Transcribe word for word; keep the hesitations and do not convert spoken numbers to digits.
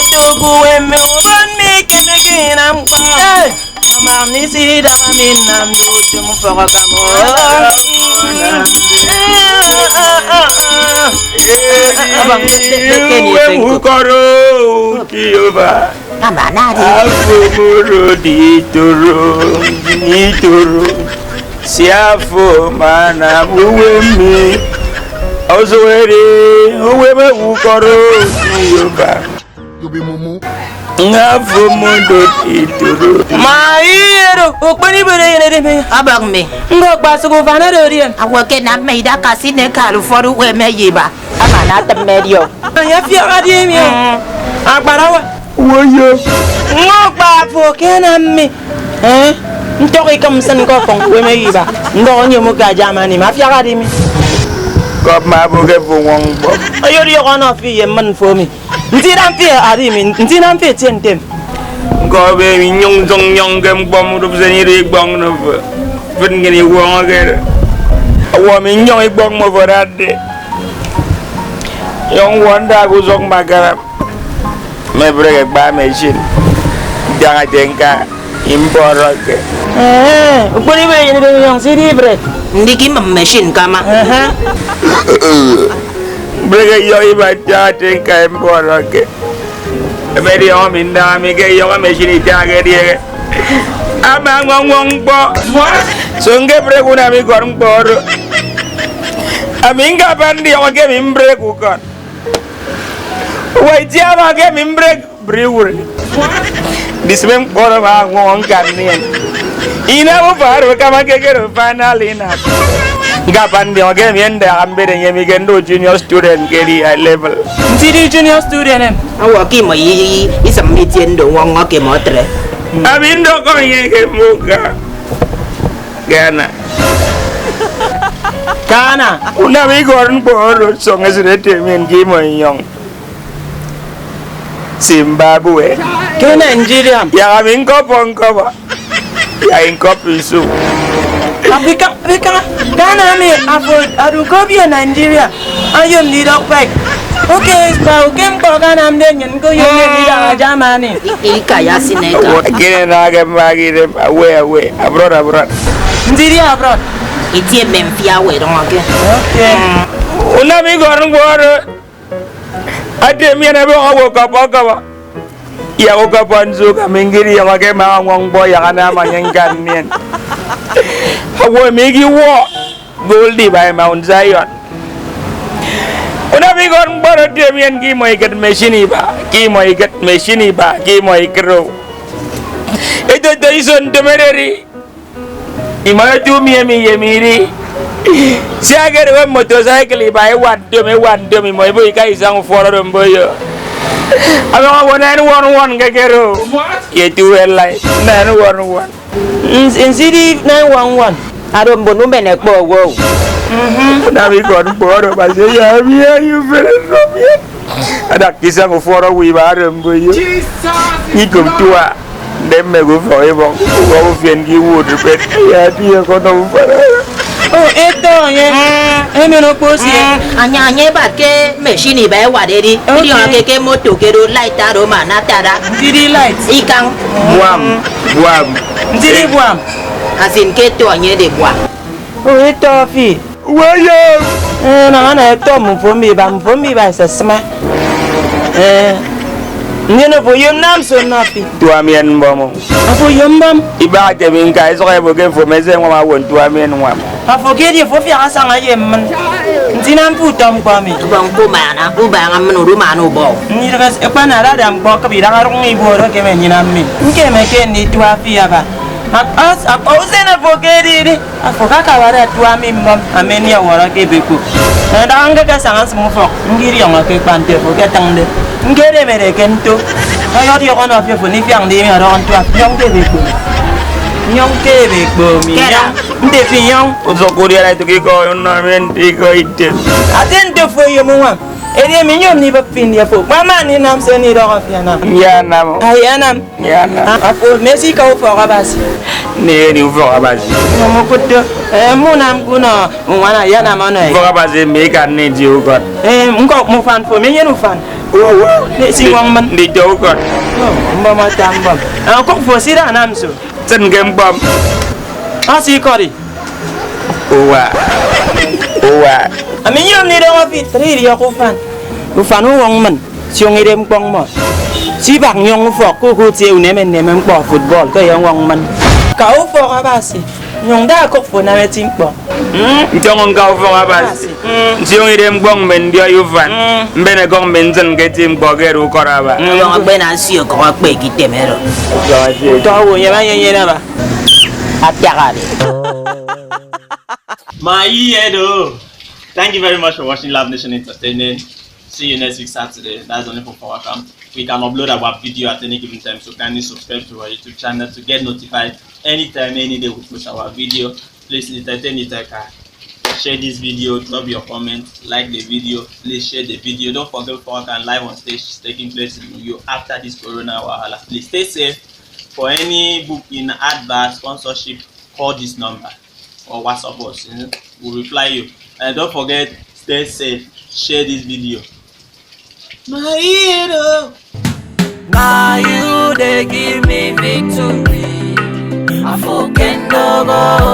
Oku emi ubon mi kemeke inam mkpa. Ama mi si dara mi nam do tum fọrọ kamo. Abang, de- de- de- Keni Uwe Efenko. Mukoro Jehovah. Ama na di. Afo moro di toro, di toro. Si afo mana uwe mi. Ozo ere uwe me ukoro Jehovah. Nga fo modo itoro. Ma iyero okpon ibere yenede me. Abak mi. Ngo kpasuk ufan oro orien. Awo ke na me ida kasine kal ufọdu we me yiba. Ama na tem medio. Anya fiara di mi. Akparawa. Woyo. Ngo kpa fo ke na mi. Eh? Ntok ikem sen ko kong we me yiba. Ndo onye mo ka jamani ma fiara di mi. Kop ma bo ke fo wong bo. Ayo di ko no fi ye man fo mi. Nti nam fi adi mi, nti nam fi etie ntem. Nkọbe mi nyụñ nsụñ nyọñ ke ñkpọ mudụp se nyiri ikpọñ no fo. Fit ngin iwọñọke. Ọwọ mi nyọñ ikpọñ mo fo datde. Nyọñ wọ nda ke usọk makaram. Me brek ekpa machine. Ntiañ ete nka. Imbọrọke. Eh, ukporo ibe yen ibe nyong si di break. Ndiki mam machine kama. Aha. Break yo iba tiate kai imbọrọke. Ebe di yo mi nda mi ke yo machine itiage diege. Ama ngwong ngwong kpo. So nge break una mi gor mkporo. Ami nga ban di yo ke mi break ukon. Wai tiama ke mi break. Brewery. Dismem koro ma ngwong kan nien. Ina bu faru kama ke kero final ina. Nga pan de oge mi ende ambere nye mi ke ndo junior student ke di high level. Nti di junior student em. Awo ki mo yi isam mi tie ndo ngwong ke mo tre. Abi ndo ko ye ke muka. Ghana. Ghana. Una mi gor mkporo song esire te mi ngi mo nyong. Zimbabwe. Ke Nigeria. Ya mi nkọpọ nkọpọ. Ya nkọpọ isu. Africa, Africa. Ghana mi afo aduko bi Nigeria. Ayom di dok pek. Okay, pa ukem ko Ghana mde nyen ko yo nyen di da Germany. Ika ya Senegal. Kene na ke magire away away abroad abroad. Ndiri abroad. Itie mmemfia we dong ke. Okay. Una mi gor ngoro. Ate mi na be owo kapa kapa. Ya ko kapa nzo ka mingiri ya ke ma ngong bo ya kana ma nyen kan nien. Awo mi gi wo. Gold by Mount Zion. Una mi gon boro te mi en ki mo iket machine iba. Ki mo iket machine iba. Ki mo ikro. Ito to ison temereri. Imana tu mi emi ye mi ri. Si agere we motorcycle iba e wan dom e wan dom imo ibo ika isang uforo dom boyo. Aba wa nine one one ke kero. Ye tu e lai nine one one. Nzi di nine one one. Ado mbon umen ekpo owo. Na mi kon boro ba se ya mi ya you fere no mi. Ada kisang uforo wi ba ado mboyo. Ikom tua. Dem me go for ibong. Go fiend gi wood bet. Ya ti e kono uforo. Oh, eto ye. Eme no kposi. Anya anya ba ke machine ba e wade di. Di o ke ke moto ke do light aro ma na tada. Ndidi light. Ikang. Buam, buam. Ndidi buam. Asin ke to nye de buam. Oh, eto fi. Weye. Eh, na na eto mfo mi ba mfo mi ba sesma. Eh. Ndino fo yom nam so na fi. Tua mi en bomo. Afo yom bam. Iba ke mi nka iso e bo ke fo me se ngwa ma won tua mi en ngwa. Afo ke di fo fi asa nga ye man. Ndina mfu tom kwa mi. Bang ko mana, u bang am no ru manu bo. Ni daga e kwa na da dam bo ka bi daga rung ibo ro ke me ni na mi. Nke me ke ni tua fi aba. Ak as ak o se na fo ke di di. Afo ka ka wara tua mi mbam. Ameni awara ke beko. Na da nga ka sanga smu fo. Ngiri yonga ke kpante fo ke tangde. Ngere mere ke nto. Ayo di kono fi fo ni fi ang di mi aro nto. Yong ke beko. Nyong ke be kpo mi nyong. Nte fi nyong. Usok uriara itu kiko no men iko ite. Ate nte fo ye mo wa. Ede mi nyom ni bak fin ye fo. Mama ni nam se ni do fi anam. Ya nam. Ay anam. Ya nam. Afo mesi ka ufọk Abasi. Nnyene ufọk Abasi. Nyom ukut do. Eh, munam kuno, unwana yanam ono. Ufọk Abasi mi ikan ni di ukot. Eh, ngok mufan fo, mi nyen ufan. Ne si wong man. Ndi to ukot. Oh, mbom ata mbom. Eh, kok fo sida anam so. Sen ke mbom. Asi kori. Uwa. Uwa. Ami nyom ni dong afi, tri ri ok ufan. Ufan uwong man. Siong idem mkpọñ mmọ. Sibak nyọñ ufọk ke ukut ye uneme nneme ñkpọ football ke ye ñwọñ mmịn. Ka ufọk Abasi, nyụñ da akụk fo nam eti ñkpọ. Ntiọñọ ñka ufọk Abasi. Nsiong idem mkpọñ mme ndiọi ufan. Mben ekọñ mme nsịn ke eti ñkpọ ke ere ukọrọ aba. Ọbọñ akpe na nsio kọñ akpe ke item ero. Utọ owo nyem anyenyene aba. Atiak ade. My ear though. Thank you very much for watching Love Nation Entertainment. See you next week Saturday. That's only for Power Camp. We can upload our video at any given time, so kindly subscribe to our YouTube channel to get notified anytime, any day we post our video. Please entertain it, like, uh, share this video, drop your comment, like the video, please share the video. Don't forget Power Camp live on stage is taking place in Uyo after this corona wahala. Please stay safe. For any booking, advert, sponsorship, call this number or WhatsApp us. You know, we'll reply you. And don't forget, stay safe. Share this video. My hero. Now you they give me victory. I fucking no go